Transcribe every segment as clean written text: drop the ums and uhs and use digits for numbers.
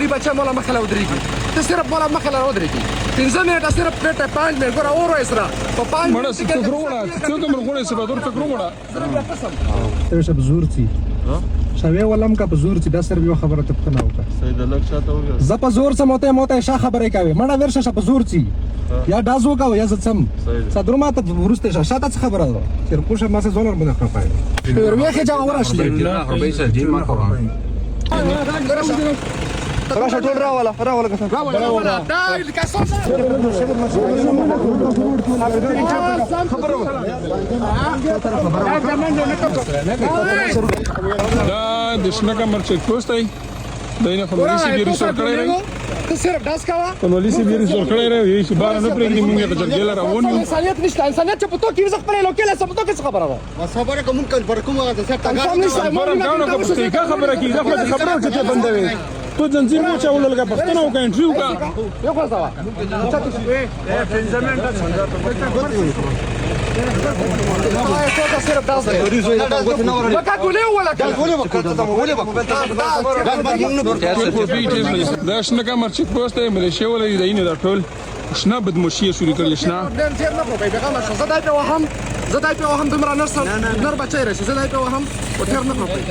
سړي بچی مولا مخې له ودرېږي، ته صرف مولا مخې له ودرېږي 5 منټه، صرف پېټه 5 منټ ګوره اور وایي سره په 5 مړه څه فکر وړه، څه کوم غوړې څه به فکر وړه. ته شه په زور څي شوی ولم کا په زور څي، دا صرف یو خبره ته پوښتنه وکړه. صحیح ده، لږ شاته وګوره. زه په زور څه موته موته شا خبرې کوي، مړه ورشه شه په زور څي، یا ډاز وکاو یا زه څم صدر ما ته ورسته شه شاته څه خبره ده چې کوشه ما څه زولر باندې خپای وروخه جا ورشلې. راشه ټول راوله راوله کسان راوله دا کسان. دا د شنه کمر چیک پوسټ دی، دینه خو مولوی سی بیری سور کړی دی. ته صرف داس کاوه، په مولوی سی بیری سور کړی دی، یې چې بار نه پرېږدي مونږ په جرګې لره ونیو. انسانیت نشته، انسانیت چې په تو کې خپل لوکې له سم تو کې څه خبره ده؟ خبره کوم کل پر کوم هغه څه انسان نشته. فرم کاونه کو طریقه خبره کی، دا خو خبره چې ته بندوي، ته زنجیر مو چاول لګا، پښتنه او انټریو کا یو خو ځوا صرف داس دی وکا ګولې ولا دا شنه کمر چیک پوسټ دی، ملیشیا ولري دی نه، دا ټول شنه بدمشي شروع کړل شنه. نن تیر نه کوي بیغمه شه، زه دای په وهم، زه دای په وهم، دومره نر سر نر بچی راشي، زه دای په وهم او تیر نه کوي.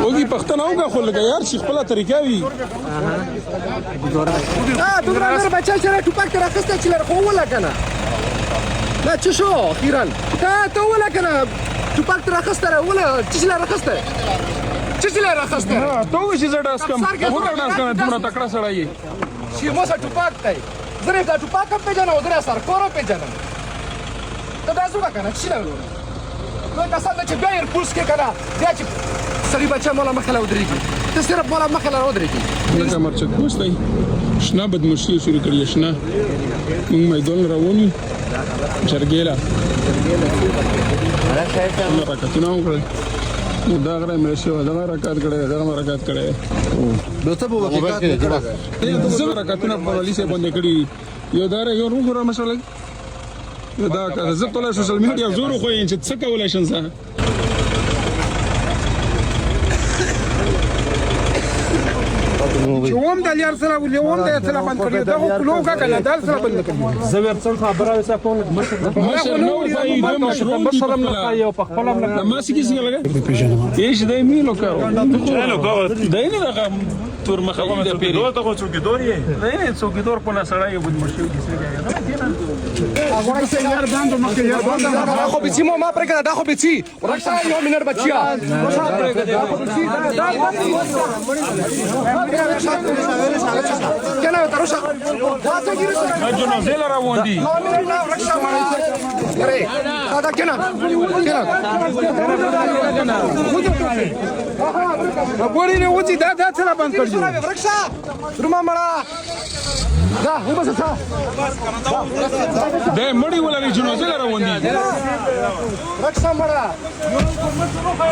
وګي پښتنه وګه خو لګا یار چې خپل طریقه وي. دومره نر بچی چې ټوپک تر اخیسته چې لر خو ولا کنه نه چې شو اخیرا ته ولا کنه ټوپک تر اخیسته ولا چې لر اخیسته، چې لر اخیسته. ته وشي زه ډاس کم وګه ډاس کنه، دومره تکړه سړی یې. چې موسه ټوپک دی، زه دا ټوپک هم پیژنم او زه سرکور هم پیژنم. ته دا زوګه کنه چې نه نو کسان چې بیا ایرپورس کې کنه بیا چې سړي بچی مولا مخې له ودرېږي، ته صرف مولا مخې له ودرېږي. شنه کمر چیک پوسټ دی، شنه بدمشي شروع کړل شنه. مونږ میدان راونی جرګې له رکعتونه وکړل، نو دا غره مې شو، دا رکعت کړی، دا رکعت کړی. نو څه به وکړې؟ زه رکعتونه په ولي سه باندې کړی، یو دار یو روغ مسله دا زه ټول سوشل میډیا زور خو یې چې څه کولای شم زه. چې وم د لیار سره ولې وم د سره بند کړی، دا خو کلو کا کنه دال سره بند کړی. زه ورڅم خبره وسه کوم مشر نو وایي، د مشرون دي مشرم نه پای او په خپل هم نه ما سې څنګه لګا ایش دای میلو کارو دای نه دغه تور مخه دی پیری ته خو څوکیدور یې نه نه څوکیدور په سړی یو بدمشي کې څه دا خو بچی مو ما پرې کړه، دا خو بچی ورکشه یو منټ بچیا کنه تروشه ما جنازه لره روان دي. دا کنه کنه ګوري نه وځي، دا دا څه بند کړی؟ ورکشه روما مړه دا وبس څه د مړی ولري جنازه لره روان دي. رکشه مړه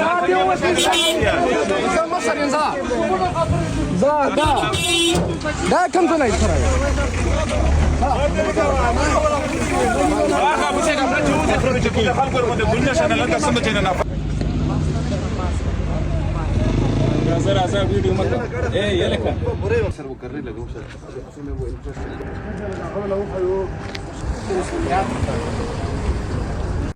دا دی وسې زما سره دا دا دا کوم ځای سره؟ راځه راځه ویډیو مکه اے یلکه.